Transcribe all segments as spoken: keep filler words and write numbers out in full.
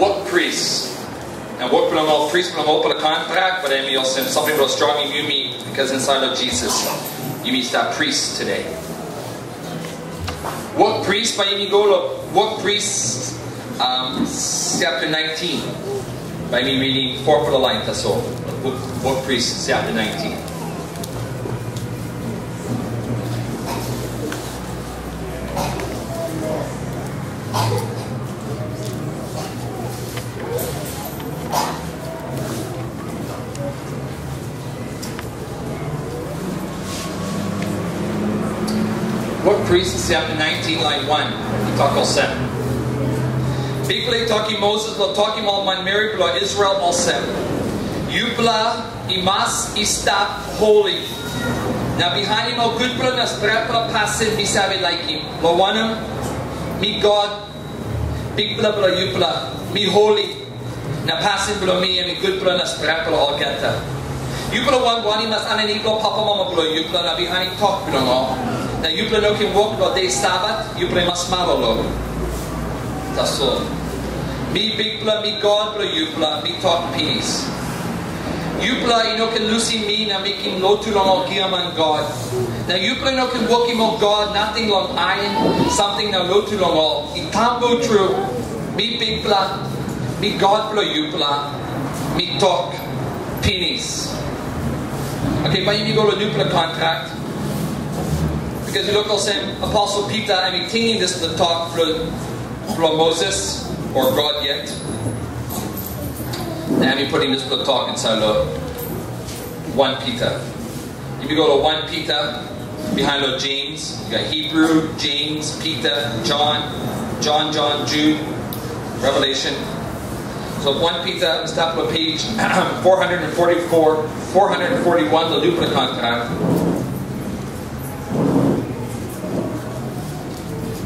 Wok pris. Na wok bilong ol pris bilong olpela kontrak, bai em i olsem samting bilong strongim yumi, bikos insait long Jisas, yumi stap pris tude. Wok pris, bai yumi go long Wok Pris, um, chapter nineteen. Bai mi reading four for the line, that's all. Wok, Wok Pris, chapter nineteen. Wok Pris, chapter nineteen, line one. I tok olsem. Bikpela i tokim Moses lo tokim ol manmeri bilong Israel olsem, yupela i mas i stap holi, na bihainim ol gutpela na stretpela pasin mi save laikim. Lo wanem, mi God, Bikpela bilong yupela, mi holi, na pasin bilong mi em i gutpela na stretpela olgeta. Yupela wan wan i mas aninit long papamama bilong yupela na bihainim tok bilong ol. Na yupela no ken wok long de Sabat, yupela i mas malolo. Tasol mi Bikpela, mi God bilong yupela, mi tok pinis. Yupela i no ken lusim mi na mekim lotu long ol giaman god. Na yupela i no ken wokim ol god nating long ailan, samting na lotu long ol. I tambu tru, mi Bikpela, mi God bilong yupela, mi tok pinis. Oke, bai yumi go long nupela kontrak. Bikos yu luk olsem, Aposel Pita em i tingim dispela tok bilong, bilong Moses o God yet. Na em i putim dispela tok insait long One Pita. If you go to One Pita, behind of James, you got Hebrew, James, Peter, John, John, John, Jude, Revelation. So One Peter, start on page four hundred forty-four, four hundred forty-one, the Lupra Contract.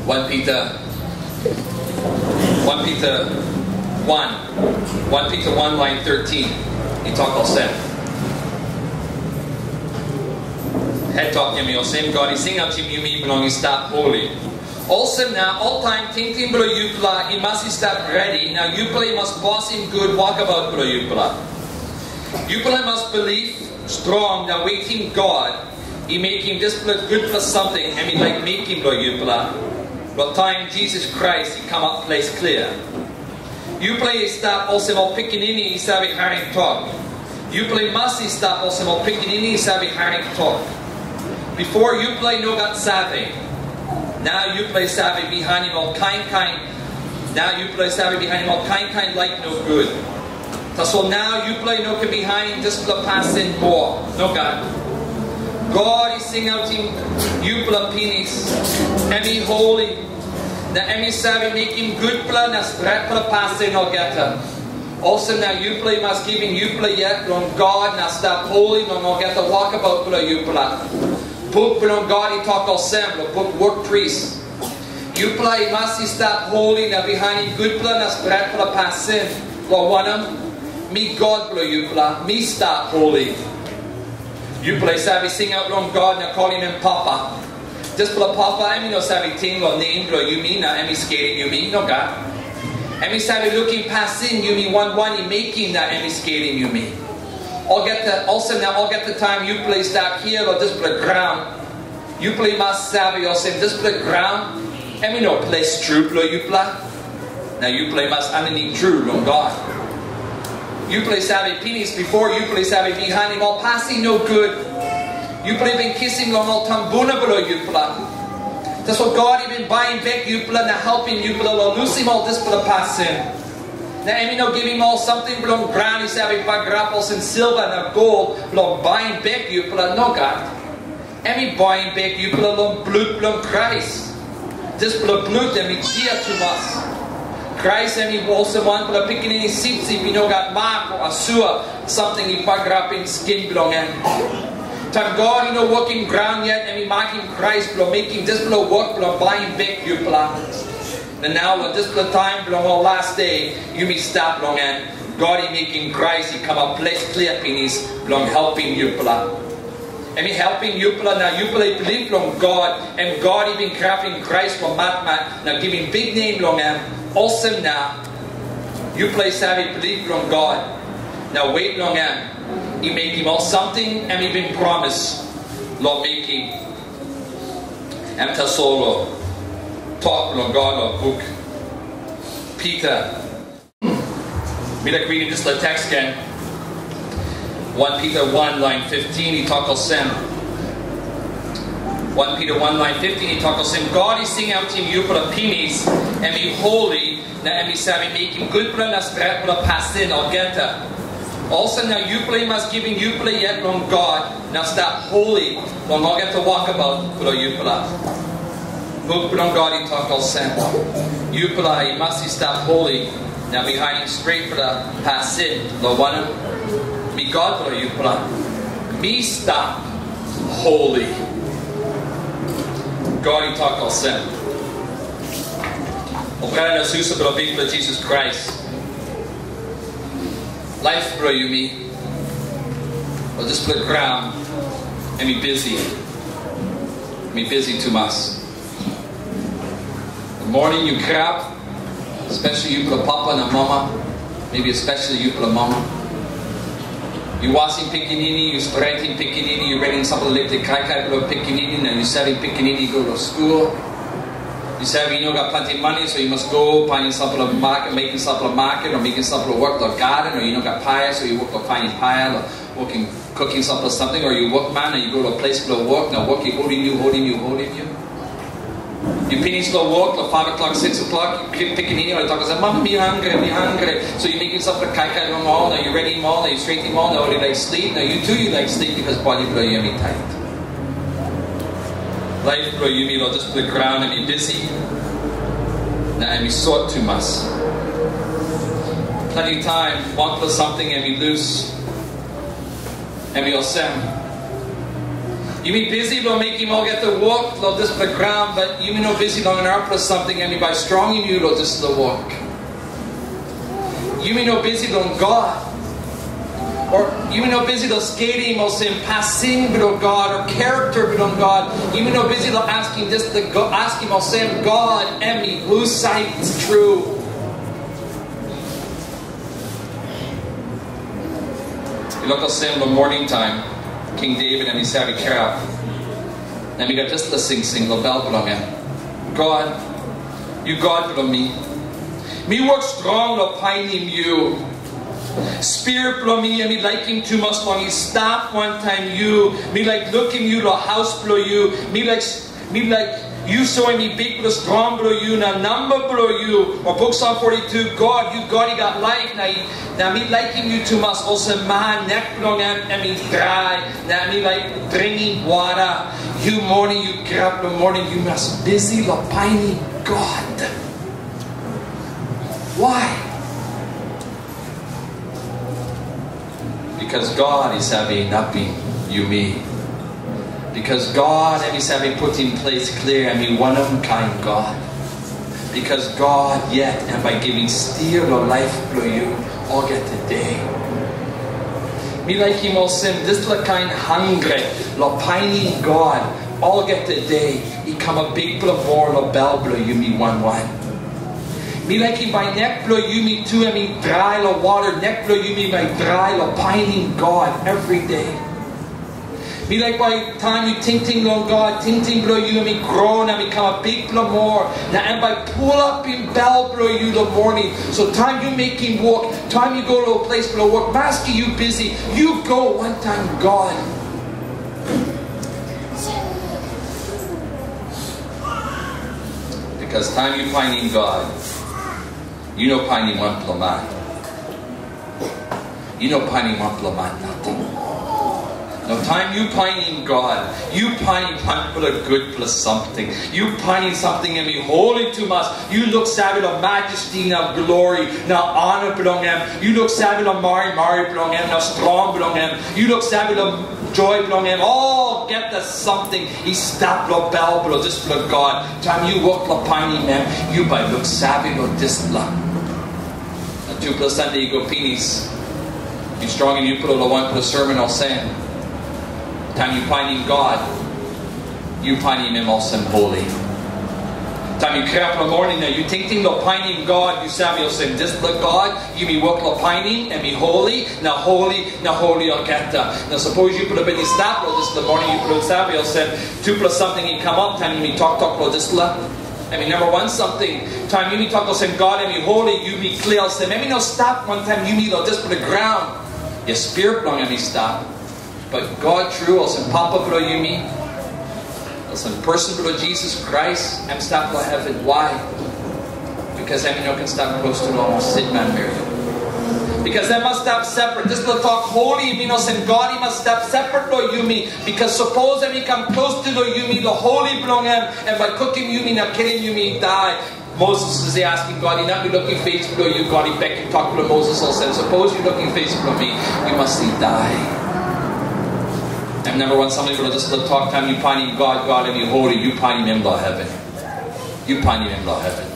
One Peter, One Peter one, One Peter one, line thirteen. He talked about seven. Head talk, yumi olsem, God i singautim yumi bilong i stap holi. Olsem na, oltaim tingting bilong yupela i mas i stap redi, na yupela i mas bosim gut wokabaut bilong yupela. Yupela i mas bilip strong na wetim God i mekim dispela gutpela samting em i laik mekim long yupela, long taim Jisas Krais i kamap ples klia. Yupela i stap olsem ol pikinini i save harim tok. Yupela i mas i stap olsem ol pikinini i save harim tok. Bipo yupela i no gat save. Nau yupela i save bihainim ol kain kain. Nau yupela i save bihainim ol kain kain laik nogut. Tasol nau yupela i no ken bihainim dispela pasin moa. Nogat. God i singautim yupela pinis. Em i holi. Na em i save mekim gutpela na stretpela pasin olgeta. Olsem na yupela i mas givim yupela yet long God na stap holi long olgeta wokabaut bilong yupela. Buk bilong God i tok olsem long buk Wok Pris, yupela i mas i stap holi na bihainim gutpela na stretpela pasin, long wanem, mi God bilong yupela, mi stap holi. Yupela i save singaut long God na kolim em Papa. Dispela Papa em i no save ting long nem bilong yumi na em i skelim yumi, nogat. Em i save lukim pasin yumi wan wan i mekim na em i skelim yumi. Olgeta, olsem na olgeta taim yupela i stap hia long dispela graun, yupela i mas save olsem dispela graun em i no ples tru bilong yupela. Na yupela i mas aninit tru long God. Yupela i save pinis bipo, yupela i save bihainim ol pasin nogut. Yupela i bin kisim long ol tumbuna bilong yupela. Tasol God i bin baim bek yupela na helpim yupela long lusim ol dispela pasin. Na em i no givim ol samting bilong graun i save bagarap olsem silva na gol bilong baim bek yupela, nogat. Em i baim bek yupela long blut bilong Krais. Dispela blut em i klia tumas. Krais em i olsem wanpela pikinini sipsip i no gat mak o asua, samting i bagarapim skin bilong en. Taim God i no wokim graun yet, em i makim Krais bilong mekim dispela wok bilong baim bek yupela. Na nau long dispela taim bilong ol las de, yumi stap long en. God i mekim Krais i kamap ples klia pinis bilong helpim yupela. Em i helpim yupela na yupela i bilip long God, em God i bin kirapim Krais long matmat na givim biknem long em. Olsem na, Yupela i save bilip long God, na wet long em i mekim ol samting em i bin promis long mekim. Em tasol long tok bilong God long buk Pita. Mi laik ridim dispela teks gen. Wan Pita wan lain fiftin i tok olsem. Wan Pita wan lain fiftin i tok olsem, God i singautim yupela pinis, em i holi, na em i save mekim gutpela na stretpela pasin olgeta. Olsem na yupela i mas givim yupela yet long God, na stap holi long olgeta wokabaut bilong yupela. Buk bilong God i tok olsem, yupela i mas i stap holi, na bihainim stretpela pasin, long wanem, mi God bilong yupela, mi stap holi. God i tok olsem, ol brata na susa bilong Bikpela Jisas Krais, laip bilong yumi, o dispela graun, em i bisi. Em i bisi tumas. Morning yu kirap, especially yupela papa na mama, maybe especially yupela mama. Yu wasim pikinini, yu stretim pikinini, yu redim sampela liklik kaikai bilong pikinini, na yu salim pikinini go long skul. Yu save, yu no gat planti mani, so yu mas go painim sampela maket, mekim sampela maket, o mekim sampela wok long gaden, o yu no gat paia, so yu wok long painim paia, long wokim, kukim sampela samting, o yu wokman, na yu go long ples bilong wok, na wok i holim yu, holim yu, holim yu. Yu pinis long wok, long five o'clock, six o'clock, yu kip pikinini, ol i tok olsem, "Mama, mi hangre, mi hangre." So yu mekim sampela kaikai long ol, na yu redim ol, na yu stretim ol, na ol i laik slip, na yu tu yu laik slip, bikos bodi bilong yu em i tait. Laip bilong yumi long dispela graun em i bisi, na em i sot tumas. Planti taim, wanpela samting em i lus, em i olsem. Yumi bisi long mekim olgeta wok long dispela graun, but yumi no bisi long narapela samting em i bai strongim yu long dispela wok. Yumi no bisi long God. O yumi no bisi long skelim olsem pasin bilong God, o character bilong God. Yumi no bisi long askim dispela, askim olsem, God, em i husat tru? I luk olsem long morning time, King David em i save kirap. Na em i gat dispela singsing long bel bilong em. God, yu God bilong mi. Mi wok strong long painim yu. Spirit bilong mi em i laikim tumas long i stap wantaim yu. Mi laik lukim yu long haus bilong yu. Mi laik, mi laik yu soim mi bikpela strong bilong yu na namba bilong yu. O buk Sam forty-two, God, yu God i gat laip, na, na mi laikim yu tumas olsem man nek bilong em em i drai, na mi laik dringim wara. Yu moning yu kirap long moning, yu mas bisi long painim God. Why? Because God i save inapim yumi. Because God em i save putim ples klia, em i wanem kain God. Because God yet em bai givim stia long laip bilong yu olgeta de. Mi laikim olsem dispela kain hangre long painim God olgeta de i kamap bikpela moa long bel bilong yumi wan wan. Mi laikim bai nek bilong yumi tu em i drai long wara, nek bilong yumi bai drai long painim God everyday. Mi laik bai taim yu tingting long God, tingting bilong yu em i gro na em i kamap bikpela moa, na em bai pulapim bel bilong yu long moning. So taim yu mekim wok, taim yu go long ples bilong wok, maski yu bisi, yu go wantaim God. Because taim yu painim God, yu no painim wanpela man. Yu no painim wanpela man nating. No, taim yu painim God, yu painim wanpela gutpela samting. Yu painim samting em i holi tumas. Yu luksave long majesty na glory na honor bilong em. Yu luksave long marimari bilong em na strong bilong em. Yu luksave long joy bilong em. Olgeta samting i stap long bel bilong dispela God. Taim yu wok long painim em, yu bai luksave long dispela. Na tupela Sande i go pinis, yu strongim yupela long wanpela sermon olsem, taim yu painim God, yu painim em olsem holi. Taim yu kirap long moning na yu tingting long painim God, yu save olsem, dispela God yumi wok long painim, em i holi, na holi, na holi olgeta. Na sapos yupela bin i stap long dispela moning, yupela save olsem, tupela samting i kamap taim yumi toktok long dispela. I mean, number one samting, taim yumi tok olsem, God em i holi, yumi klia olsem, em i no stap wantaim yumi long dispela graun. Yes, spirit bilong em i stap. But God tru, olsem Papa bilong yumi, olsem person bilong Jisas Krais, em stap long heaven. Why? Because em i no ken stap klostu long ol sitman meri. Because em mas stap separate. Dispela tok holi, i min olsem God i mas stap separate long yumi. Because sapos em i kam klostu long yumi, long holi bilong em, em bai kukim yumi na kilim yumi i dai. Moses i askim God, inap mi lukim pes bilong yu. God i bekim tok bilong Moses olsem, sapos yu lukim pes bilong mi, yu mas i dai. Em namba wan samting bilong dispela tok, taim yu painim God, God em i holi, yu painim em long heaven. Yu painim em long heaven.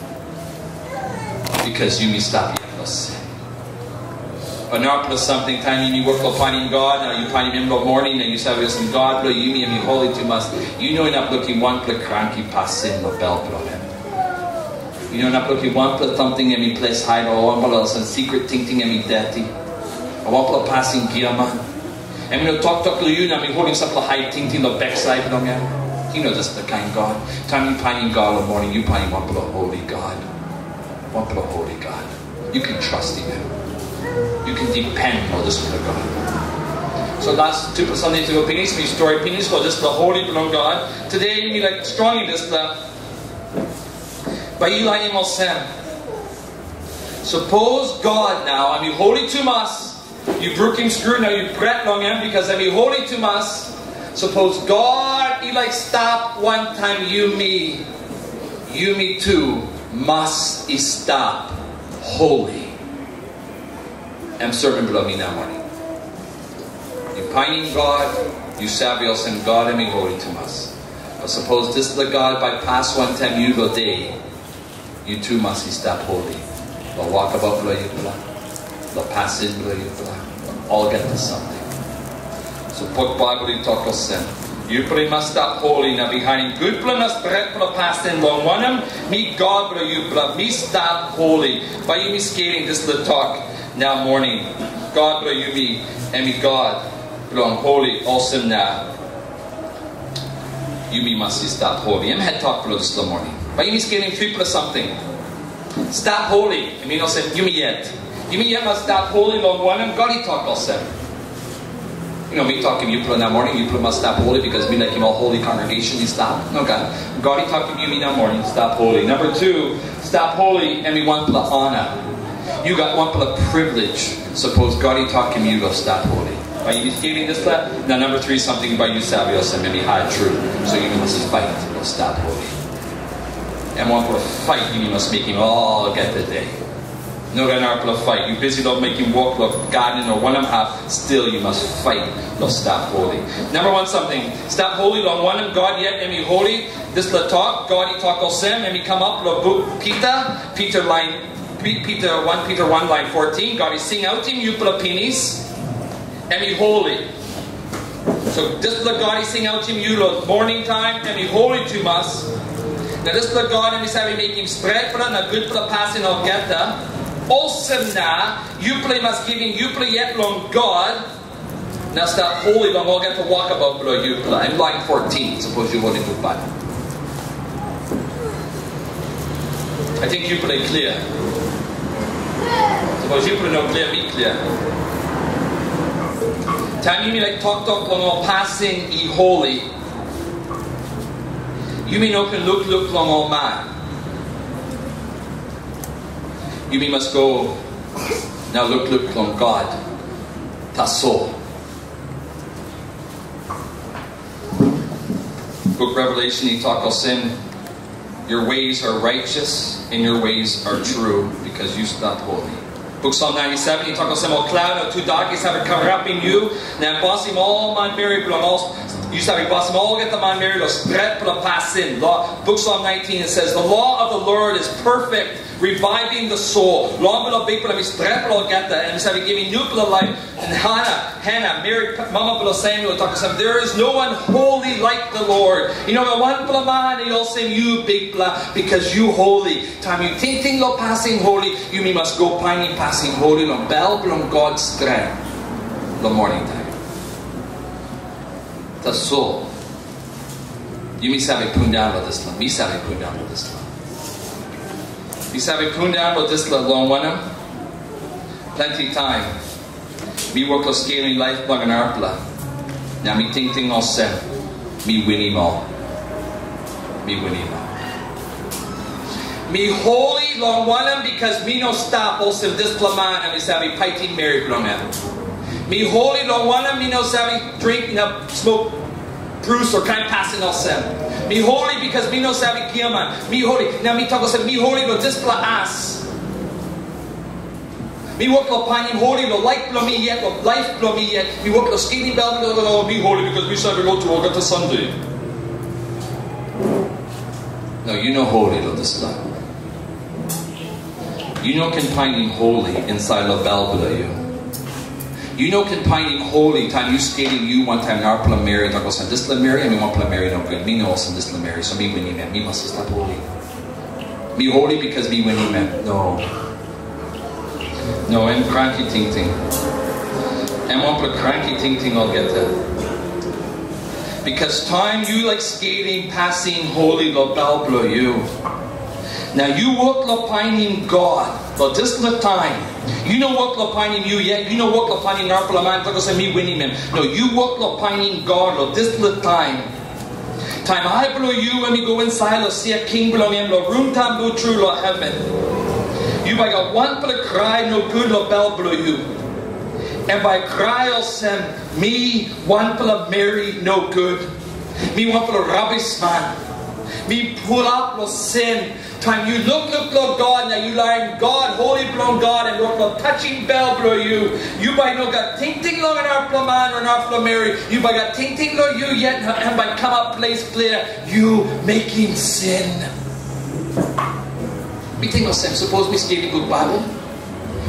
Because yumi stap yet long sin. But narapela samting, taim yumi wok long painim God, na yu painim em long moning, na yu save olsem God bilong yumi em i holi tumas. Yu no inap lukim wanpela kranki pasin long bel bilong em. Yu no inap lukim wanpela samting em i ples hait, o wanpela olsem secret tingting em i deti, o wanpela pasin giaman. Em i no toktok long yu na mi holim sampela hait tingting long baksait bilong em. Yu no dispela kain God. Taim yu painim God long moning, yu painim wanpela holi God. Wanpela holi God. Yu ken trastim em. Yu ken dipen long dispela God. So las tupela Sande i go pinis, mi stori pinis long dispela holi bilong God. Tude mi laik strongim dispela. Bai yu lainim olsem, sapos God nau em i holi tumas, yu brukim skru na yu pret long em, bikos em i holi tumas. Sapos God i laik stap wantaim yumi, yumi tu mas i stap holi. Em sermon bilong mi nau moning. Yu painim God, yu save olsem God em i holi tumas. But sapos dispela God bai pas wantaim yu long de, yu tu mas i stap holi. Long wokabaut bilong yupela, long pasin bilong yupela, long olgeta samting. So buk Baibel i tok olsem, yupela i mas stap holi na bihainim gutpela na stretpela pasin, long wanem, mi God bilong yupela, mi stap holi. Bai yumi skelim dispela tok nau moning. God bilong yumi, em i God bilong holi, olsem na yumi mas i stap holi. Em het tok bilong dispela moning. Bai yumi skelim tripela samting. Stap holi, em i no olsem yumi yet. Yumi yet mas stap holi, long wanem, God i tok olsem. Yu no, mi tokim yupela nau moning, yupela mas stap holi, bikos mi laikim ol holi congregation i stap. Nogat. God i tokim yumi nau moning, stap holi. Namba tu, stap holi, em i wanpela honor. Yu gat wanpela privilege. Sapos God i tokim yu long stap holi. Bai yu skelim dispela? Na namba tri samting, bai yu save olsem em i hat tru. So yu mas pait long stap holi. Em wanpela pait yu mas mekim olgeta de. Nogat narapela pait. Yu bisi long mekim wok long gaden o wanem hap, stil yu mas pait long stap holi. Namba wan samting, stap holi, long wanem, God yet em i holi. Dispela tok, God i tok olsem, em i kamap long buk Pita, Pita lain, Pi- Pita, wan Pita wan lain fourteen, God i singautim yupela pinis, em i holi. So dispela God i singautim yu long moning taim, em i holi tumas. Na dispela God em i save mekim stretpela na gutpela pasin olgeta. Olsem na, yupela i mas givim yupela yet long God, na stap holi long olgeta wokabaut bilong yupela. Em lain fourteen, sapos yu holim buk Baibel. Ating yupela i klia. Sapos yupela no klia, mi klia. Taim yumi laik toktok long ol pasin i holi, yumi no ken lukluk long ol man. Yumi mas go na lukluk long God. Tasol. Buk Revelation i tok olsem, your ways are righteous and your ways are true, because you stop holy. Buk Psalm ninety-seven i tok olsem, ol klaun o tudak i save karapim yu, na em bosim ol manmeri bilong ol, yu save bosim olgeta manmeri long stretpela pasin. Law, Buk Psalm nineteen, it says, the law of the Lord is perfect, Reviving the soul. Long bilong Bikpela mi stretpela olgeta, em save givim nupela laip. And Hana, Hana, Meri, mama bilong Samuel, tok olsem, "There is no one holy like the Lord." I no gat wanpela man i olsem yu, Bikpela, because yu holy. Taim yu tingting long pasin holy, yumi mas go painim pasin holy long bel bilong God stret long morning time. Tasol, yumi save pundaun long dispela. Mi save pundaun long dispela. Mi save pundaun long dispela, long wanem? Planti taim mi wok long skelim laip bilong narapela. Na mi tingting olsem, mi winim ol. Mi winim ol. Mi holy, long wanem? Because mi no stap olsem dispela man em i save paitim meri bilong em. Mi holy, long wanem? Mi no save dring na smok brus o kain pasin olsem. Mi holy because mi no save giaman. Mi holy. Na mi tok olsem, mi holy long dispela as. Mi wok long painim holy long laip bilong mi yet, long laip bilong mi yet. Mi wok long skelim bel bilong, "Oh, mi holy because mi save lotu olgeta Sande." No, yu no holy long dispela. Yu no ken painim holy insait long bel bilong yu. Yu no ken painim holy taim yu skelim yu wantaim narapela meri, tok olsem, "Dispela meri em i wanpela meri nogut. Mi no olsem dispela meri, so mi winim em. Mi mas i stap holy. Mi holy because mi winim em." No. No, em kranki tingting. Em wanpela kranki tingting olgeta. Because taim yu laik skelim pasin holy long bel bilong yu, na yu wok long painim God long dispela taim. Yu no wok long painim yu yet, yu no wok long painim narapela man, tok olsem, "Mi winim em." No, yu wok long painim God long dispela taim. Taim ai bilong yu em i go insait long sia king bilong em long rum tambu tru long heven, yu bai gat wanpela krai nogut long bel bilong yu. Em bai krai olsem, "Mi wanpela meri nogut. Mi wanpela rabisman. Mi pulap long sin." Taim yu lukluk long God na yu larim God, holi bilong God, em wok long tasim bel bilong yu, yu bai no gat tingting long narapela man o narapela meri. Yu bai gat tingting long yu yet, na em bai kamap ples klia, yu mekim sin. Mi ting olsem, sapos mi skelim gut Baibel,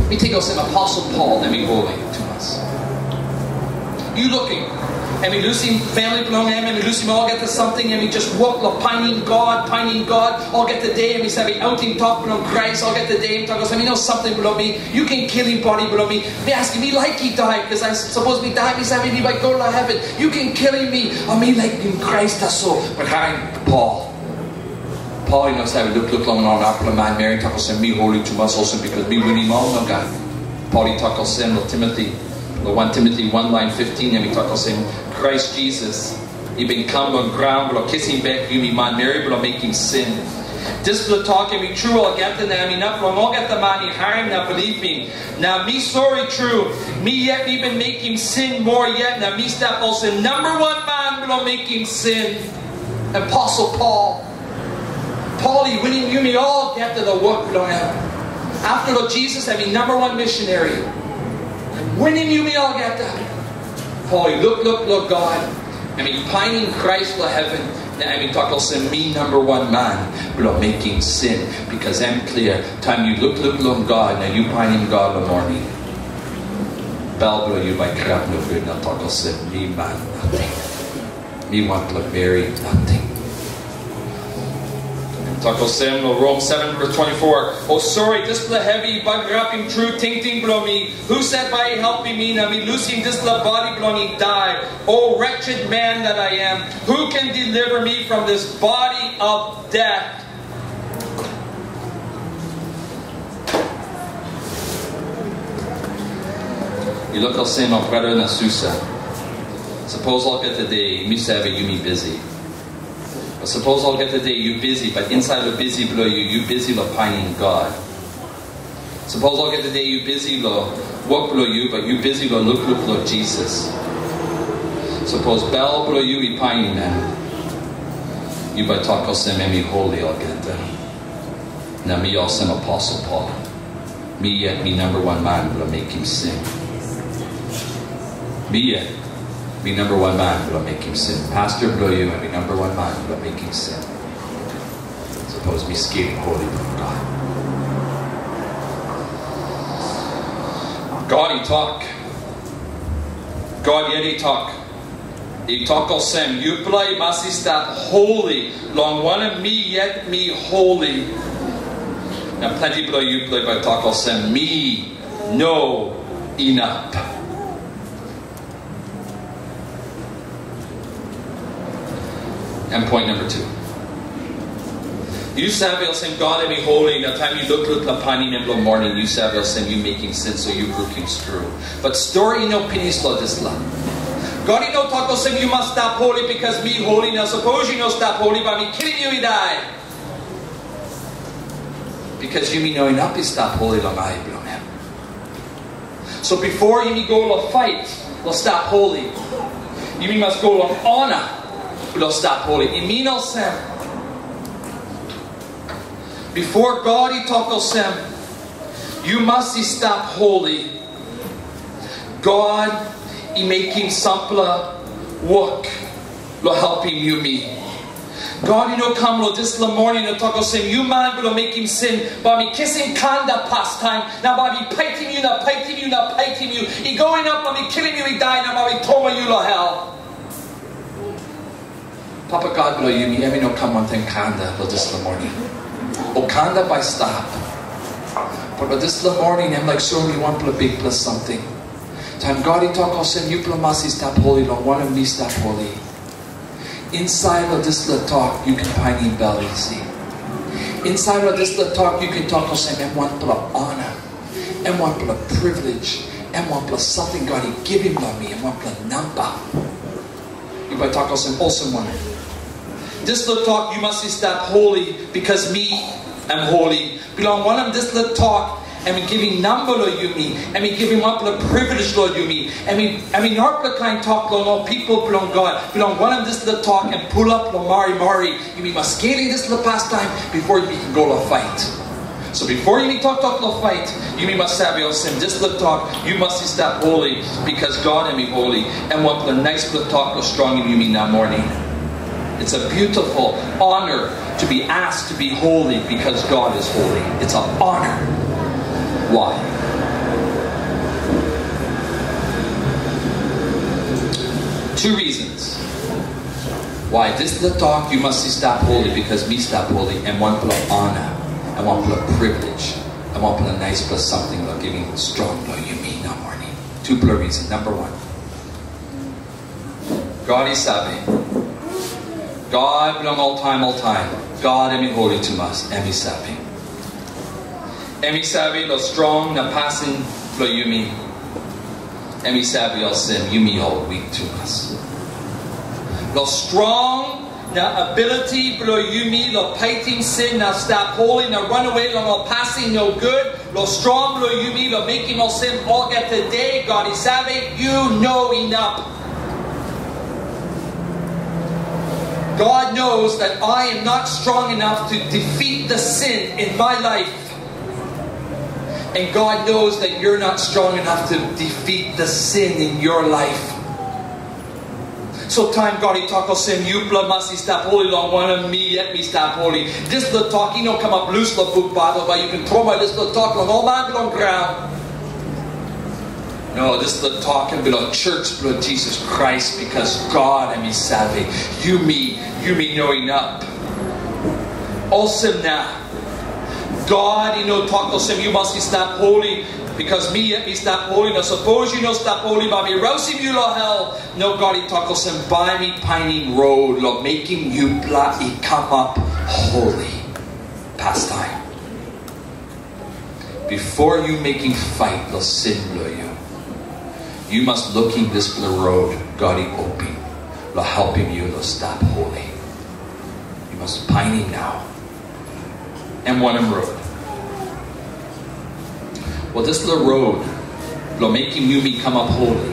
mi ting olsem Aposel Pol em i holi tumas. Yu lukim, em i lusim famili bilong em, em i lusim olgeta samting, em i just wok long painim God, painim God. Olgeta de em i save autim tok bilong Krais, olgeta de em tok olsem, "Yu no samting bilong mi, yu ken kilim bodi bilong mi." Mi askim, mi laik i dai, bikos sapos mi dai, mi save mi bai go long heven. Yu ken kilim mi, o mi laikim Krais tasol. Bat harim Pol. Pol i no save lukluk long ol arapela manmeri, tok olsem, "Mi holi tumas olsem, bikos mi winim ol." Nogat. Pol i tok olsem long Timoti, long Wan Timoti wan lain fiftin, em i tok olsem, "Krais Jisas i bin kam long graun bilong kisim bek yumi manmeri bilong mekim sin." Dispela tok em i tru olgeta, na em inap long olgeta man i harim na bilipim. Na mi sori tru, mi yet mi bin mekim sin moa yet, na mi stap olsem namba wan man bilong mekim sin. Aposel Pol. Pol i winim yumi olgeta long wok bilong em. Afta long Jisas, em i namba wan misineri. Winim yumi olgeta. Pol i lukluk long God, em i painim Krais long heven, na em i tok olsem, "Mi namba wan man bilong mekim sin," bikos em klia, taim yu lukluk long God na yu painim God long moning, bel bilong yu bai kirap nogut na tok olsem, "Mi man nating. Mi wanpela meri nating." Tok olsem long Rom seven verse twenty-four, "O sori, dispela hevi i bagarapim tru tingting bilong mi. Husat bai i helpim mi na mi lusim dispela bodi bilong i dai? O wretched man that I am, who can deliver me from this body of death?" I luk olsem, ol brata na susa. Sapos olgeta de, mi save yumi bisi. Sapos olgeta de yu bisi, bat insait long bisi bilong yu, yu bisi long painim God. Sapos olgeta de yu bisi long wok bilong yu, bat yu bisi long lukluk long Jisas. Sapos bel bilong yu i painim em, yu bai tok olsem, "Em i holi olgeta." Na mi olsem aposel Pol. Mi yet mi namba wan man bilong mekim sin. Mi yet mi namba wan man bilong mekim sin. Pasta bilong yu em i namba wan man bilong mekim sin. Sapos mi skelim holi bilong God. God i tok. God yet i tok. I tok olsem, yupela i mas i stap holi, long wanem, mi yet mi holi. Na planti bilong yupela bai tok olsem, mi no inap. And point number two. Yu save olsem God em i holi, na taim yu lukluk na painim em long moning, yu save olsem yu mekim sin, so yu brukim skru. But stori i no pinis long dispela. God i no tok olsem yu mas stap holi, bikos mi holi, na sapos yu no stap holi, bai mi kilim yu i dai. Bikos yumi no inap i stap holi long ai bilong em. So bipo yumi go long pait long stap holi, yumi mas go long ona bilong stap holi. I min olsem, bipo God i tok olsem, yu mas i stap holi, God i mekim sampela wok long helpim yumi. God i no kam long dispela moning na tok olsem, yu man bilong mekim sin, bai mi kisim kanda pastaim, na bai mi paitim yu, na paitim yu, na paitim yu. I go inap, bai mi kilim yu i dai, na bai mi tromoi yu long hel. Papa God bilong yumi, em i no kam wantaim kanda long dispela moning. O kanda bai stap. But long dispela moning, em laik soim yu wanpela bikpela samting. Taim God i tok olsem, yupela mas i stap holi, long wanem mi stap holi. Insait long dispela tok, yu ken painim bel isi. Insait long dispela tok, yu ken tok olsem, em wanpela ona, em wanpela privilege, em wanpela samting God i givim long mi, em wanpela namba. Yu bai tok olsem, olsem wanem? Dispela tok, yu mas i stap holi, bikos mi em holi. Bilong wanem dispela tok, em i givim namba long yumi, em i givim wanpela privilege long yumi, em i, em i narapela kain tok long ol pipel bilong God. Bilong wanem dispela tok, em pulap long marimari, yumi mas skelim dispela pastaim bipo yumi ken go long pait. So bipo yumi toktok long pait, yumi mas save olsem, dispela tok, yu mas i stap holi, bikos God em i holi, em wanpela naispela tok long strongim yumi nau moning. It's a beautiful honor to be asked to be holy because God is holy. It's an honor. Why? Two reasons. Why? Dispela tok, yu mas i stap holi, bikos mi stap holi, em wanpela ona, em wanpela privilege, em wanpela naispela samting long givim strong long yumi nau moning. Tupela reason. Number one, God i save. God bilong oltaim, oltaim. God em i holi tumas, em i save. Em i save long strong na pasin bilong yumi. Em i save olsem, yumi ol wik tumas. Long strong na ability bilong yumi long paitim sin na stap holi na ranawe long ol pasin nogut, long strong bilong yumi long mekim olsem olgeta de, God i save, yu no inap. God knows that I am not strong enough to defeat the sin in my life. And God knows that you're not strong enough to defeat the sin in your life. So taim God i tok olsem, yupela mas i stap holi, long wanem, mi yet mi stap holi. Dispela tok i no kamap lus long buk Baibel, bai yu ken tromoi dispela tok long ol man bilong graun. No, dispela tok em bilong church bilong Jisas Krais, bikos God em i save, yumi, yumi no inap. Olsem na, God i no tok olsem, yu mas i stap holi, bikos mi yet mi stap holi, na sapos yu no stap holi, bai mi rausim yu long hel. No, God i tok olsem, bai mi painim rot long mekim yupela i kamap holi pastaim. Bipo yu mekim pait long sin bilong yu, yu mas lukim dispela rot God i opim long helpim yu long stap holi. Yu mas painim nau. Em wanem rot? Wel, dispela rot bilong mekim yumi kamap holi,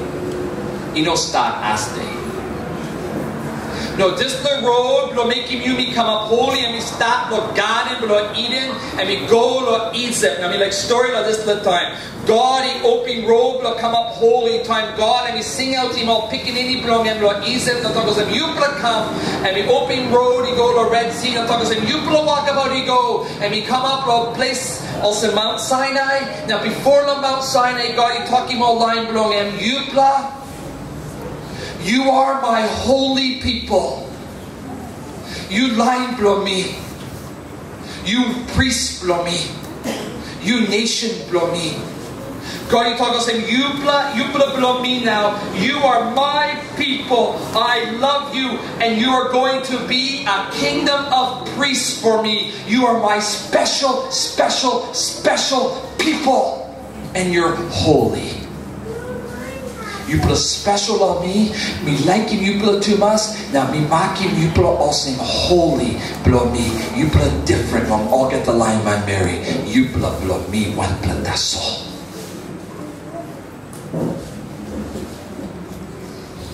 i no stat asde. No, dispela rot bilong mekim yumi kamap holi, em i stat long Garden bilong Iden, em i go long Isip. Na mi laik stori long dispela taim. God i opim rot bilong kamap holi, taim God em i singautim ol pikinini bilong em long Isip, na tok olsem, "Yupela kam," em i opim rot i go long Red Sea, na tok olsem, "Yupela wokabaut i go," em i kamap long ples olsem Mount Sinai. Na bipo long Mount Sinai, God i tokim ol lain bilong em, "Yupela, you are my holy people. Yu lain bilong mi. Yu pris bilong mi. Yu nation bilong mi." God i tok olsem, "Yupela, yupela bilong mi nau. You are my people. I love you, and you are going to be a kingdom of priests for me. You are my special, special, special people, and you're holy." Yupela spesel long mi, mi laikim yupela tumas, na mi makim yupela olsem holi bilong mi. Yupela different from olgeta lain manmeri. Yupela bilong mi wanpela tasol.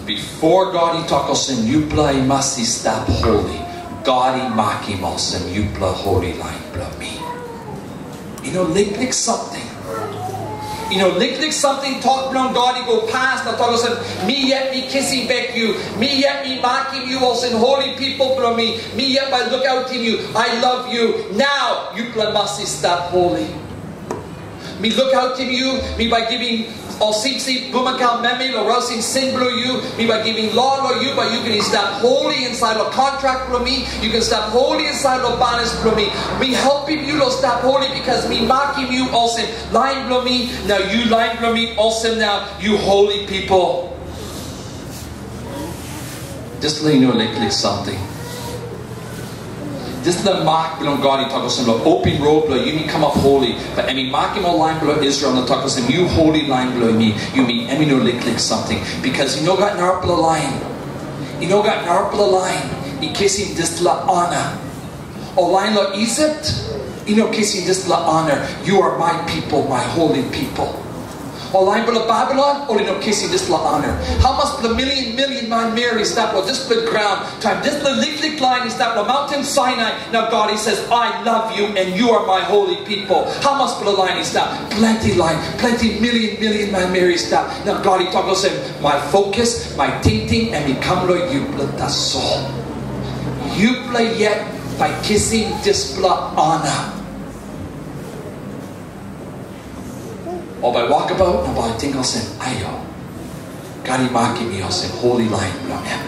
Bipo God i tok olsem, "Yupela i mas i stap holi," God i makim olsem, "Yupela holi lain bilong mi." I no liklik samting. I no liklik samting tok bilong God i go pas na tok olsem, "Mi yet mi kisim bek yu. Mi yet mi makim yu olsem holi people bilong mi. Mi yet bai lukautim yu. I love you. Nau yupela mas i stap holi. Mi lukautim yu, mi bai givim ol sipsip, bulmakau meme long rausim sin bilong yu. Mi bai givim lo long yu, bai yu ken i stap holi insait long kontrak bilong mi. Yu ken stap holi insait long banis bilong mi. Mi helpim yu long stap holi, bikos mi makim yu olsem lain bilong mi. Nau yu lain bilong mi, olsem nau yu holi pipel." Dispela i no liklik samting. Dispela mak bilong God i tok olsem, long opim rot bilong yumi kamap holi, bai em i makim ol lain bilong Israel na tok olsem, "Yu holi lain bilong mi, yumi," em i no liklik samting, bikos i no gat narapela lain. I no gat narapela lain i kisim dispela ona. Ol lain long Isip i no kisim dispela honor, "You are my people, my holy people." Ol lain bilong Babilon, ol i no kisim dispela honor. Hamas bilong milion milion manmeri i stap long dispela graun, taim dispela liklik lain i stap long maunten Sinai, na God i says, "I love you and you are my holy people." Hamas bilong lain i stap, planti lain, planti milion milion manmeri i stap, na God i tok olsem, "My focus, my tingting, em i kam long yupela tasol. Yupela yet bai kisim dispela honor." Ol bai wokabaut na bai ting olsem, "Aio, God i makim mi olsem holi lain bilong em."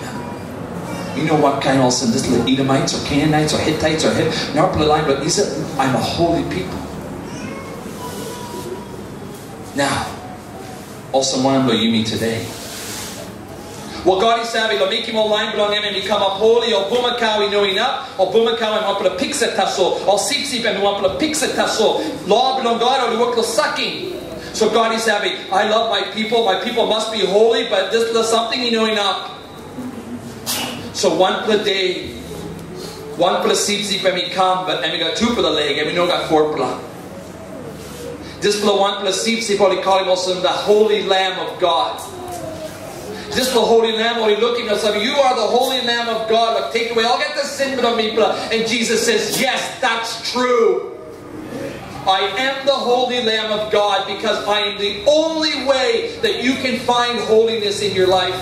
Yu no wan kain olsem dispela Edomites o Canaanites o Hittites o Hit, narapela lain bilong Isip, I'm a holy people. Nau, olsem wanem long yumi today? Wel, God i save, long mekim ol lain bilong em em i kamap holi, ol bulmakau i no inap, ol bulmakau em wanpela piksa tasol, ol sipsip em wanpela piksa tasol. Lo bilong God ol i wok long sakim. So God i save, "I love my people, my people must be holy," but dispela samting i no inap. So wanpela de, wanpela sipsip em i kam, but em i gat tupela lek, em i no gat fopela. Dispela wanpela sipsip ol i kolim olsem the Holy Lamb of God. Dispela Holy Lamb ol i lukim olsem, "You are the Holy Lamb of God, like take away olgeta sin bilong mipela." And Jesus says, "Yes, that's true. I am the Holy Lamb of God because I am the only way that you can find holiness in your life.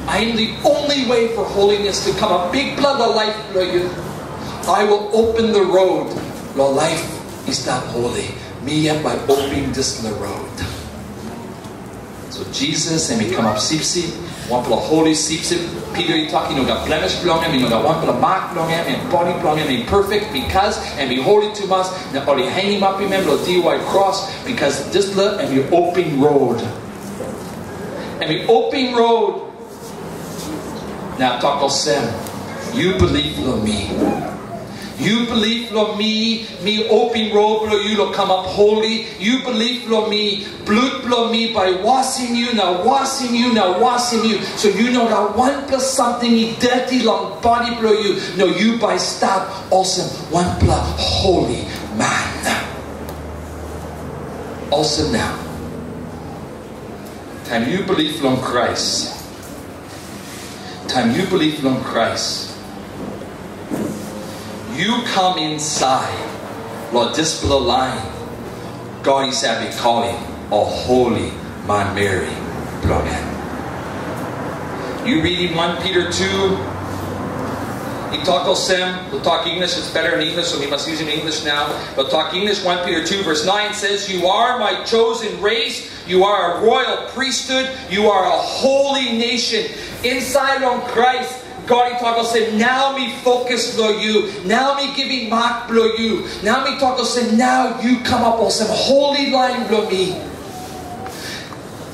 I am the only way for holiness to come a bikpela long laip bilong yu. I will open the road long laip i stap holi. Mi yet bai opim dispela rot." So Jisas em i kamap sipsip, wanpela holi sipsip. Pita i tok, i no gat blemis bilong em, i no gat wanpela mak bilong em, em bodi bilong em i perfect, bikos em i holi tumas, na ol i hangimapim em long diwai kros, bikos dispela em i opim rot. Em i opim rot. Na tok olsem, "Yu bilip long mi. Yu bilip long mi, mi opim rot bilong yu long kamap holi. Yu bilip long mi, blut bilong mi bai wasim yu, na wasim yu, na wasim yu. So yu no gat wanpela samting i deti long bodi bilong yu. No, yu bai stap olsem wanpela holi man." Olsem na, taim yu bilip long Krais, Taim yu bilip long Krais, yu kam insait long dispela lain God i save kolim ol holi manmeri bilong en. Yu ridim One Peter two, i tok olsem, we'll talk English, it's better in English, so we must use it in English now. We'll talk English, One Peter two, verse nine says, "You are my chosen race, you are a royal priesthood, you are a holy nation." Insait long Krais, God i tok olsem, "Nau mi fokus long yu, nau mi givim mak bilong yu, nau mi tok olsem, nau yu kamap olsem holi lain bilong mi."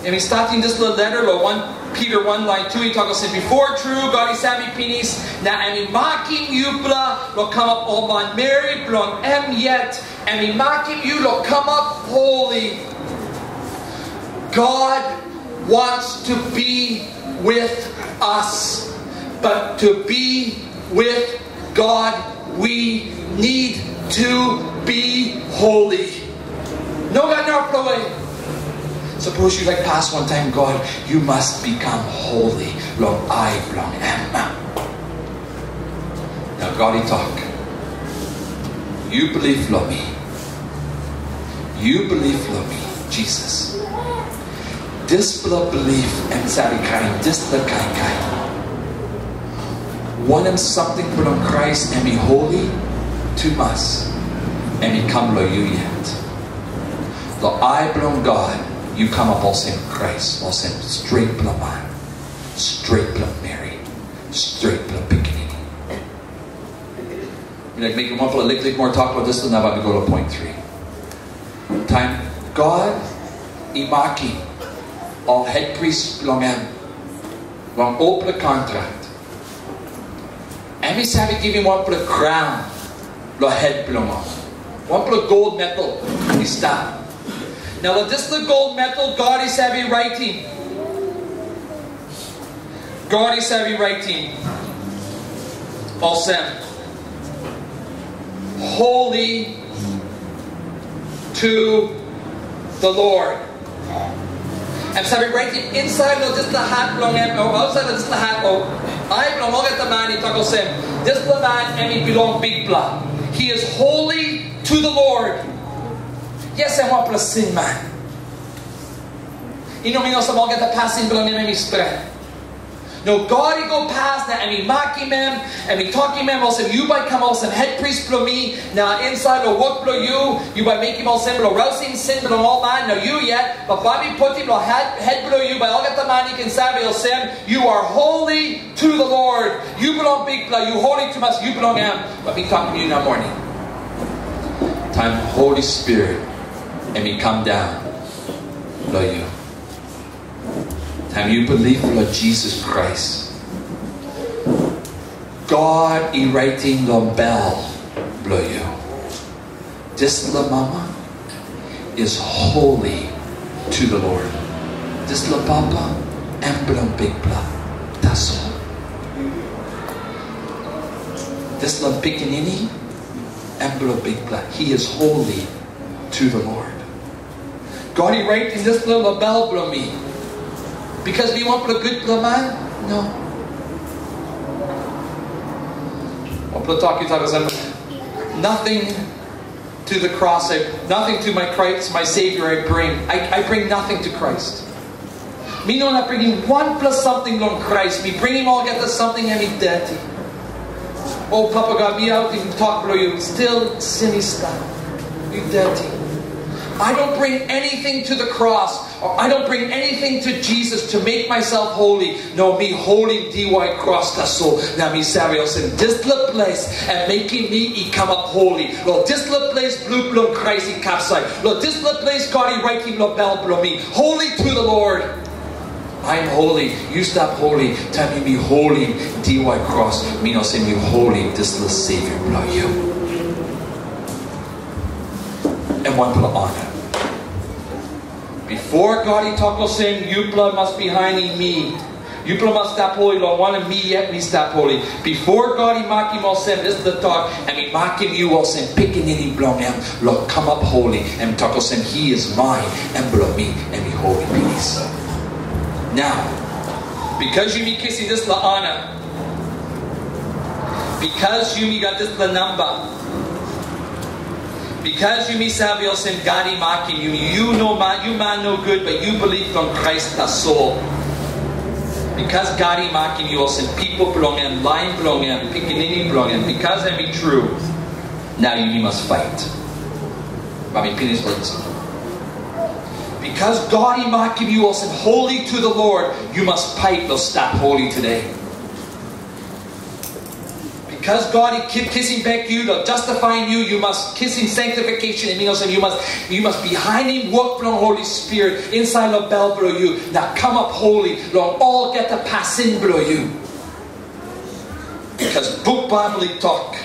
Em i statim dispela leta long One Peter one lain two, i tok olsem, "Bipo tru God i save pinis, na em i makim yupela long kamap ol manmeri bilong em yet, em i makim yu long kamap holi." God wants to be with us, but to be with God, we need to be holy. No gat narapela we. Sapos yu laik pas wantaim God, yu mas bikam holi long ai bilong em. Na God i tok, "Yu bilip long mi. Yu bilip long mi, Jisas." Dispela bilip em save karim dispela kain kain. Wanem samting bilong Krais em i holi tumas, em i kam long yu yet. Long ai bilong God, yu kamap olsem Krais, olsem stretpela man, stretpela meri, stretpela pikinini. Mi laik mekim wanpela liklik moa tok long dispela, na bai mi go long point three. Taim God i makim ol hetpris bilong em long olpela kontrak, em i save givim wanpela kraun long het bilong ol. Wanpela gol medal i stap. Na long dispela gol medal, God i save raitim God i save raitim olsem, "Holy to the Lord." Em save raitim insait long dispela hat bilong em, o ausait long dispela hat, o ai bilong olgeta man i tok olsem, "Dispela man em i bilong Bikpela. He is holy to the Lord." Yes, em wanpela sin man. I no min olsem olgeta pasin bilong em em i stret. No, God i go pas na em i makim em, em i tokim em olsem, "Yu bai kam olsem hetpris bilong mi, na insait long wok bilong yu, yu bai mekim olsem bilong rausim sin bilong ol man, na yu yet, bai bai mi putim long het, het bilong yu, bai olgeta man i ken save olsem, yu are holy to the Lord. Yu bilong Bikpela, yu holi tumas, yu bilong em." Bai mi tokim yu nau moning. Taim Holi Spirit em i kam daun long yu. Taim yu bilip long Jisas Krais, God i raitim long bel bilong yu, "Dispela mama is holy to the Lord. Dispela papa em bilong Bikpela." Tasol. "Dispela pikinini em bilong Bikpela. He is holy to the Lord." God i raitim dispela long bel bilong mi. Bikos mi wanpela gutpela man? No. Wanpela tok i tok olsem, "Nothing to the cross, I, nothing to my Christ, my Savior I bring. I, I bring nothing to Christ." Mi no inap bringim wanpela samting long Krais. Mi bringim olgeta samting em i deti. O Papa God, mi autim tok bilong yu, stil sin i stap. Yu deti. I don't bring anything to the cross, or I don't bring anything to Jesus to make myself holy. No, mi holim diwai kros tasol. Na mi save olsem, dispela ples em mekim mi i kamap holi. Long dispela ples blut bilong Krais i kapsait. Long dispela ples God i raitim long bel bilong mi, "Holy to the Lord." I am holy. Yu stap holi. Taim yumi holim diwai kros, mi no olsem yu holim dispela Savior bilong yu. Em wanpela honor. Bipo God i tok olsem, "Yupela mas bihainim mi. Yupela mas stap holi, long wanem, mi yet mi stap holi." Bipo God i makim olsem dispela tok, em i makim yu olsem pikinini bilong em, long kamap holi, em tok olsem, "He is mine, em bilong mi, em i holi pinis." Nau, Because yumi kisim dispela honor, because yumi gat dispela namba, because yumi save olsem God i makim yumi, yu no man, yu man nogut, but yu bilip long Krais tasol. Because God i makim yu olsem pipel bilong em, lain bilong em, pikinini bilong em, because em i tru, nau yumi mas pait. Bai mi pinis long dispela. Because God i makim yu olsem holy to the Lord, yu mas pait long stap holy today. Because God i ki-, kisim bek yu, long justifying yu, yu mas kisim sanctification. Em i olsem yu mas, yu mas bihainim wok bilong Holy Spirit insait long bel bilong yu. Na kamap holy long olgeta pasin bilong yu. Because buk Baibel i tok,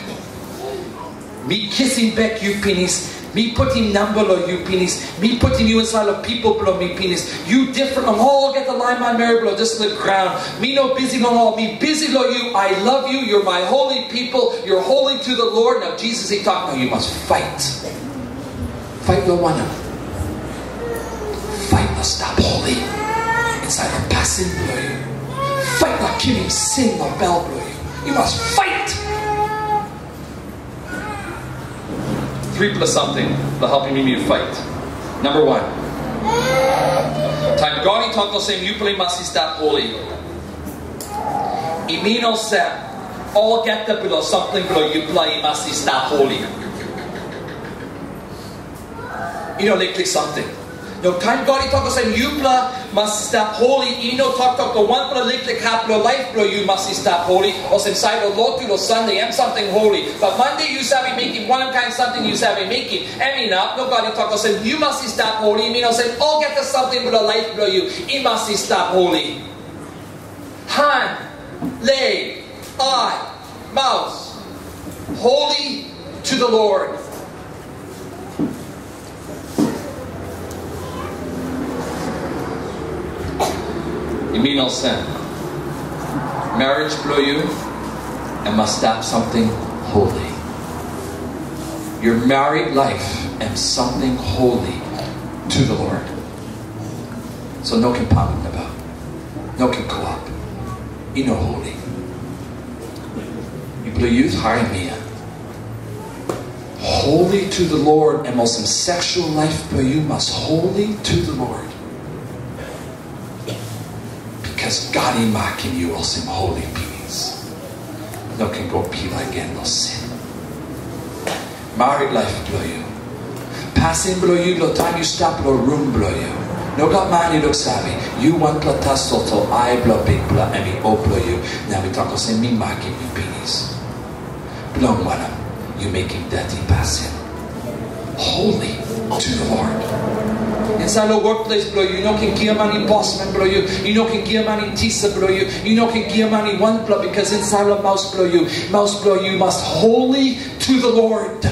mi kisim bek yu pinis, mi putim namba long yu pinis, mi putim yu insait long pipel bilong mi pinis. Yu difren long olgeta lain manmeri bilong dispela graun. Mi no bisi long ol, mi bisi long yu. I love you, you're my holy people, you're holy to the Lord. Nau Jisas i tok, nau yu mas pait. Pait long wanem? Pait long stap holy insait long pasin bilong yu. Pait long kilim sin long bel bilong yu. Yu mas pait. Tripela samting long helpim yumi pait. Namba wan, taim God i tok olsem, yupela i mas i stap holy, i min olsem, olgeta bilong samting bilong yupela i mas i stap holy. I no liklik samting. No, taim God i tok olsem, yupela mas i stap holy, i no toktok long wanpela liklik hap bilong laip bilong yu mas i stap holy, olsem sait long lotu long Sande, em samting holy. But Mande yu save mekim wankain samting yu save mekim, em inap. No, God i tok olsem, yu mas i stap holy, i min olsem, olgeta samting bilong laip bilong yu, i mas i stap holy. Han, leg, ai, maus, holy to the Lord. I min olsem, marriage bilong yu, em mas stap samting holy. Your married life, em samting holy to the Lord. So no ken pamuk nabaut. No ken go up. I no holy. Yupela yut, harim mi ya. Holy to the Lord, em olsem sexual life bilong yu mas holy to the Lord. Because God i makim yu olsem holy pinis. No ken go pilai gen long sin. Married life bilong yu. Pasin bilong yu long taim yu stap long rum bilong yu. No gat man i luksave. Yu wanpela tasol, tasol ai bilong Bikpela em i op long yu. Na mi tok olsem, mi makim yu pinis. Bilong wanem yu mekim deti pasin? Holy to the Lord. Insait long workplace bilong yu, yu no ken giamanim bosman bilong yu. Yu no ken giamanim tisa bilong yu. Yu no ken giamanim wanpela, because insait long maus bilong yu, maus bilong yu mas holy to the Lord.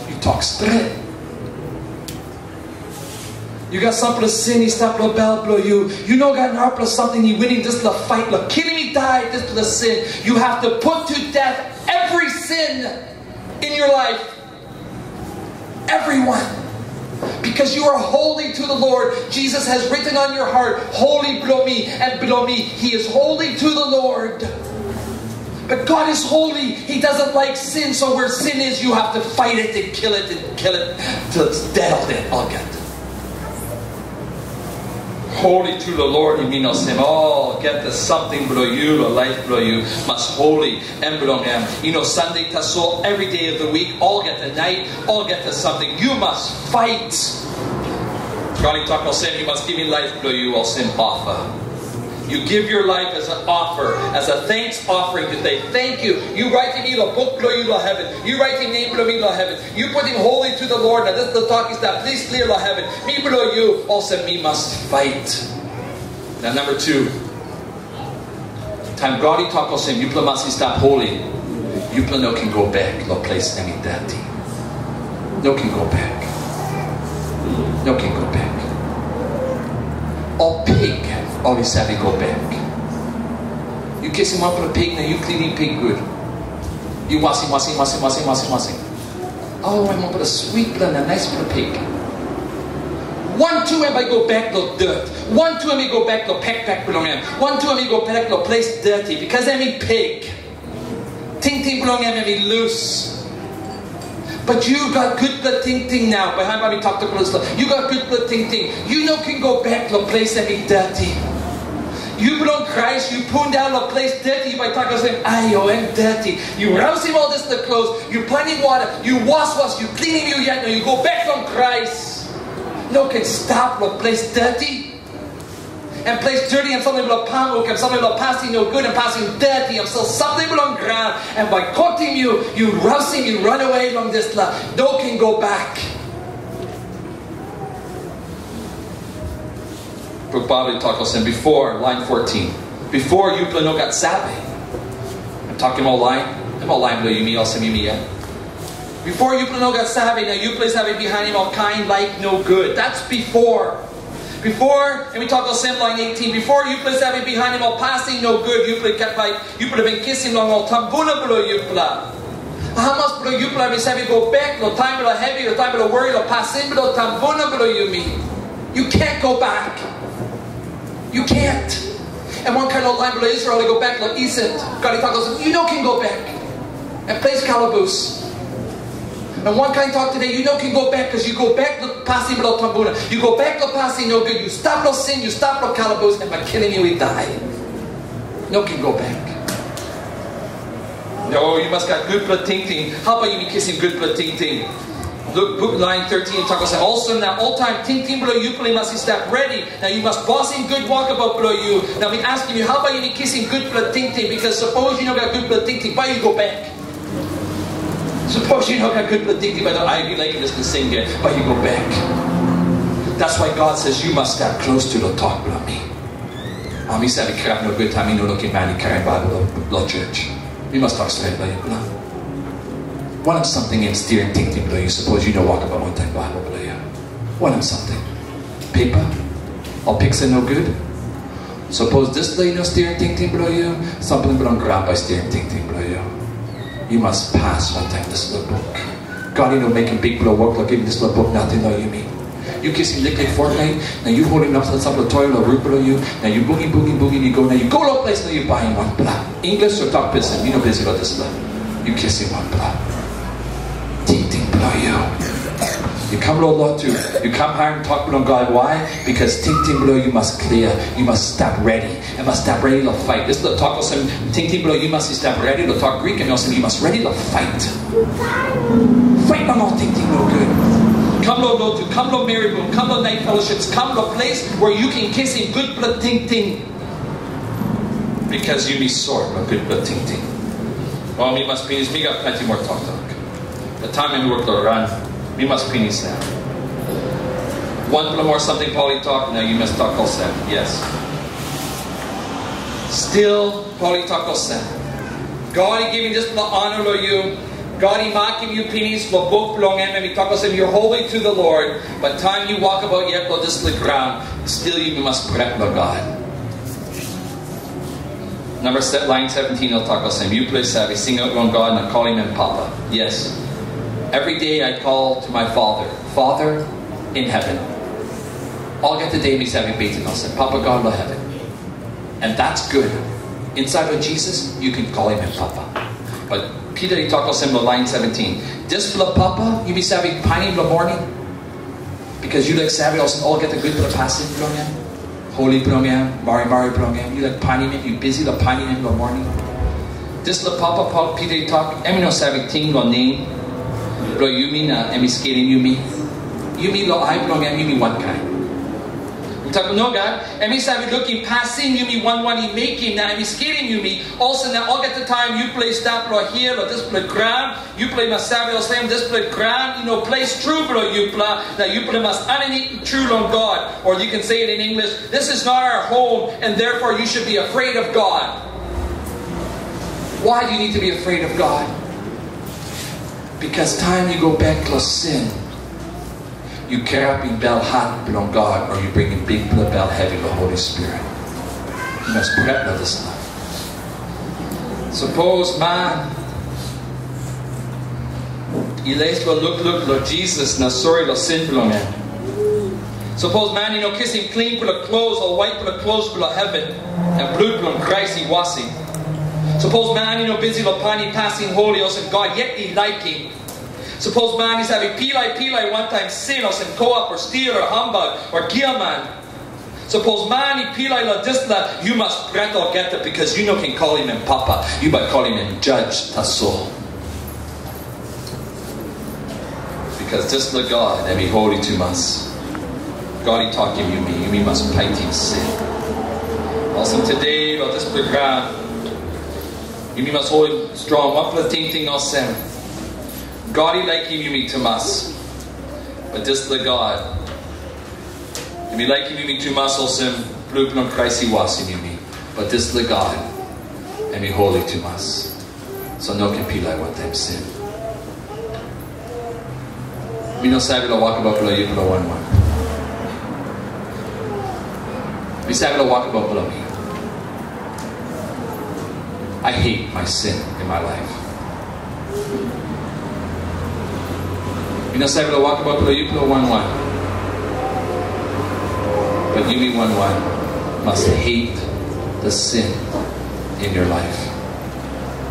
Yu tok stret. Yu gat sampela sin i stap long bel bilong yu. Yu no gat narapela samting i winim dispela pait long kilim i dai dispela sin. You have to put to death every sin in your life. Everyone. Because you are holy to the Lord. Jesus has written on your heart, "Holy bilong mi, and bilong mi, he is holy to the Lord." But God is holy. He doesn't like sin. So where sin is, you have to fight it and kill it and kill it till it's dead all day. All good. Holy to the Lord, i min olsem, olgeta samting bilong yu, long laip bilong yu, mas holy, em bilong em. You know, Sunday tasol, every day of the week, olgeta nait, olgeta samting, yu mas fight. God i tok olsem, yu mas givim laip bilong yu olsem ofa. You give your life as an offer, as a thanks offering to say thank you. Yu raitim mi long buk bilong yu long heaven. Yu raitim nem bilong mi long heaven. Yu putim holy to the Lord. Na dispela tok i stap plis klia long heaven. Mi bilong yu, olsem mi mas fight. Na namba tu, taim God i tok olsem, yupela mas i stap holy, yupela no ken go bek long ples em i deti. No ken go bek. No ken go bek. Ol pik ol i save go bek. Yu kisim wanpela pik na yu klinim pik gut. Yu wasim, wasim, wasim, wasim, wasim, wasim. Oh, em wanpela switpela na naispela pik. Wantu em bai go bek long dirt. Wantu em i go bek long pekpek bilong em. Wantu em i go bek long ples dirty, because em i pik. Tingting bilong em em i lus. But yu gat gutpela tingting nau. Bihain bai mi toktok long dispela. Yu gat gutpela tingting. Yu no ken go bek long ples em i dirty. Yu bilong Krais, yu pundaun long ples dirty, yu bai tok olsem, "Ai, o, em dirty." Yu rausim ol dispela klos, yu planim wara, yu was was, yu klinim yu yet, na yu go bek long Krais. No ken stap long ples dirty. Em ples dirty, em samting bilong pamuk, em samting bilong pasin nogut, em pasin dirty, em stil samting bilong graun, em bai kotim yu, yu rausim, yu ranawe long dispela, no ken go bek. Buk Baibel i tok olsem, before, line fourteen, before yupela no gat save. Em tokim ol lain, em ol lain bilong yumi, olsem yumi yet. Before yupela no gat save, na yupela save bihainim ol kain laik nogut. That's before. Before, em i tok olsem, line eighteen, before yupela save bihainim ol pasin nogut, yupela gat laik, yupela bin kisim long ol tumbuna bilong yupela. Hamas bilong yupela bin save go bek long taim bilong hevi, long taim bilong wori, long pasin bilong tumbuna bilong yumi? You can't go back. You can't. Em wankain ol lain bilong Israel i go bek long Isip. God i tok olsem, "Yu no ken go bek." Em ples kalabus. Em wankain tok today, yu no ken go bek, because yu go bek long pasin bilong tumbuna. Yu go bek long pasin nogut. Yu stap long sin, yu stap long kalabus, em bai kilim yu i dai. No ken go bek. No, yu mas gat gutpela tingting. Hau bai yumi kisim gutpela tingting? Luk, buk lain thirteen tok olsem, "Olsem na oltaim tingting bilong yupela i mas i stap redi. Na yu mas bosim gut wokabaut bilong yu." Na mi askim yu, hau bai yumi kisim gutpela tingting? Because sapos yu no gat gutpela tingting, bai yu go bek. Sapos yu no gat gutpela tingting, bai no, ai, yu laik dispela sing, bai yu go bek. That's why God says, "Yu mas stap klostu long tok bilong mi." Am i save kirap nogut taim mi no lukim man i karim Baibel long, long church. Mi mas tok stret long yupela. Wanem samting em stiaim tingting bilong yu, sapos yu no wokabaut wantaim Baibel bilong yu? Wanem samting? Pepa? Ol piksa nogut? Sapos dispela i no stiaim tingting bilong yu, samting bilong graun bai stiaim tingting bilong yu. Yu mas pas wantaim dispela buk. God i no mekim bikpela wok long givim dispela buk nating long yumi. Yu kisim liklik fortnight, na yu holim nap sampela toy long rut bilong yu, na yu bungim, bungim, bungim, yu go, na yu go long ples na yu baim wanpela. English o tok pisin, mi no bisi long dispela. Yu kisim wanpela. Tingting bilong yu. Yu kam long lotu, yu kam harim tok bilong God. Why? Because tingting bilong yu mas klia, yu mas stap redi. Em mas stap redi long pait. Dispela tok olsem, tingting bilong yu mas i stap redi, long tok Grik, em olsem yu mas redi long pait. Pait long ol tingting nogut. Kam long lotu, kam long merit room, kam long night fellowships, kam long ples where yu ken kisim gutpela tingting. Because yumi sot long gutpela tingting. O, mi mas pinis, mi gat planti moa toktok. Na taim em i wok long ran, mi mas pinis nau. Wanpela moa samting Pol i tok, na yu mas tok olsem, yes. Stil, Pol i tok olsem, God i givim dispela honor long yu. God i makim yu pinis long buk bilong em, em i tok olsem, "You're holy to the Lord." But taim yu wokabaut yet long dispela graun, stil yu mas pret long God. Number se-, line seventeen, he'll talk about same. Yupela save singaut long God na kolim em Papa. Yes. Every day I call to my Father, Father in heaven. Olgeta de mi save beten olsem, Papa God long heaven. And that's good. Inside of Jesus, you can call him em Papa. But Peter, he talk olsem long line seventeen. Dispela Papa, yumi save painim long morning. Because yu laik save olsem olgeta gutpela pasin bilong em, holi bilong em, marimari bilong em, yu laik painim em, yu bisi long painim em long morning. Dispela Papa, Pol, Pita i tok, em i no save ting long nem bilong yumi na em i skelim yumi. Yumi long ai bilong em, yumi wankain. Mi tok, nogat, em i save lukim pasin yumi wan wan i mekim na em i skelim yumi. Olsem na olgeta taim yupela i stap long hia, long dispela graun, yupela i mas save olsem, dispela graun i no ples tru bilong yupela, na yupela i mas aninit tru long God. Or you can say it in English, "This is not our home, and therefore you should be afraid of God." Why do you need to be afraid of God? Because taim yu go bek long sin, yu kirapim belhat bilong God, o yu bringim bikpela bel hevi long Holi Spirit. Yu mas pret long dispela. Sapos man i les long lukluk long Jisas na sori long sin bilong en, Sapos man i no kisim klinpela klos o waitpela klos bilong heven, na blut bilong Krais i wasim. Sapos man i no bisi long painim pasin holi olsem God yet i laikim. Sapos man i save pilai pilai wantaim sin olsem koap o stil o hambag o giaman. Sapos man i pilai long dispela, yu mas pret olgeta, bikos yu no ken kolim em papa, yu bai kolim em jas tasol. Bikos dispela God em i holi tumas. God i tokim yumi, yumi mas paitim sin. Olsem tude long dispela graun, yumi mas holim strong wanpela tingting olsem, God i laikim yumi tumas. Bat dispela God em i laikim yumi tumas olsem blut bilong Krais i wasim yumi. Bat dispela God em i holi tumas. So no ken pilai wantaim sin. Mi no save long wokabaut bilong yupela wan wan. Mi save long wokabaut bilong mi. I hate my sin in my life. Mi no save long wokabaut bilong yupela wan wan. But yumi wan wan must hate the sin in your life.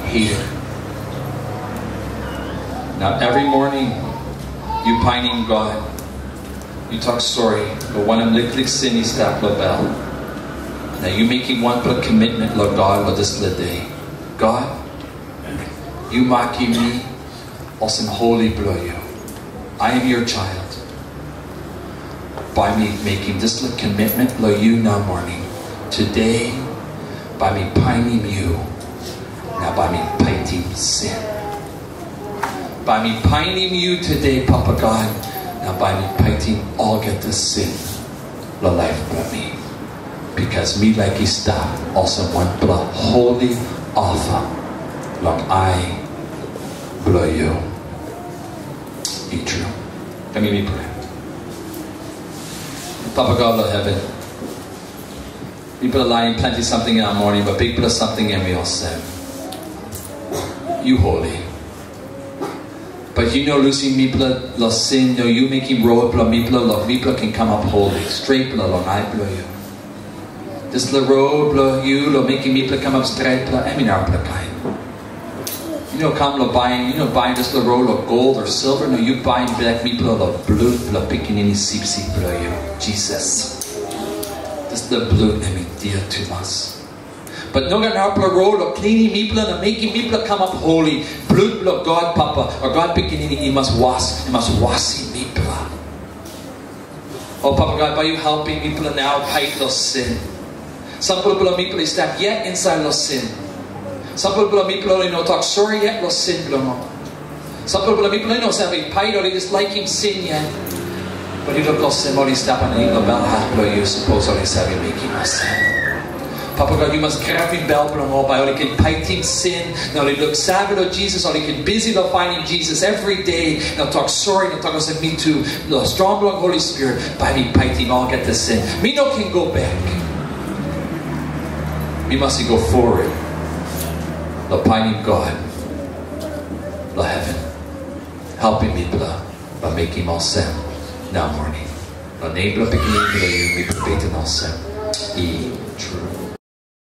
Hate it. Now every morning you painim God, you talk sorry, but wanem liklik sin i stap long bel. Now you making wanpela commitment long God long dispela day. God, you makim mi olsem holi bilong yu. I am your child. Bai mi mekim dispela commitment long yu nau morning. Today, bai mi painim yu, na bai mi paitim sin. Bai mi painim yu today, Papa God, na bai mi paitim olgeta sin long laip bilong mi. Bikos mi laik i stap olsem wanpela holi ofa long ai bilong yu. I tru. Em mi prea. Papa God long heven, mipela lain planti samting nau morning, bat bikpela samting em i olsem, yu holi. Bat yu no lusim mipela long sin, no, yu mekim rot bilong mipela, long mipela ken kamap holi, stretpela long ai bilong yu. Dispela rot bilong yu long mekim mipela kamap stretpela, em i narapela kain. Yu no kam long baim, yu no baim dispela rot long gol o silva, no, yu baim bek mipela long blut bilong Pikinini Sipsip bilong yu, Jisas. Dispela blut em i dia tumas. Bat nogat narapela rot long klinim mipela na mekim mipela kamap holi. Blut bilong God Papa, o God Pikinini, i mas was, i mas wasim mipela. O Papa God, bai yu helpim mipela nau pait long sin. Sampela bilong mipela i stap yet insait long sin. Sampela bilong mipela i no tok sori yet long sin bilong ol. Sampela bilong mipela i no save pait, ol i just laikim sin yet. Bat yu luk olsem ol i stap aninit long belhat bilong yu, sapos ol i save mekim olsem. Papa God, yu mas kirapim bel bilong ol, bai ol i ken paitim sin, na ol i luksave long Jisas, ol i ken bisi long painim Jisas everyday, na tok sori, na tok olsem, mi tu, long strong bilong Holi Spirit, bai mi paitim olgeta sin. Mi no ken go bek. Mi mas i go forward long painim God long heven. Helpim mipela bai mekim olsem nau morning. Long nem bilong Pikinini bilong yu, mipela beten olsem. I tru.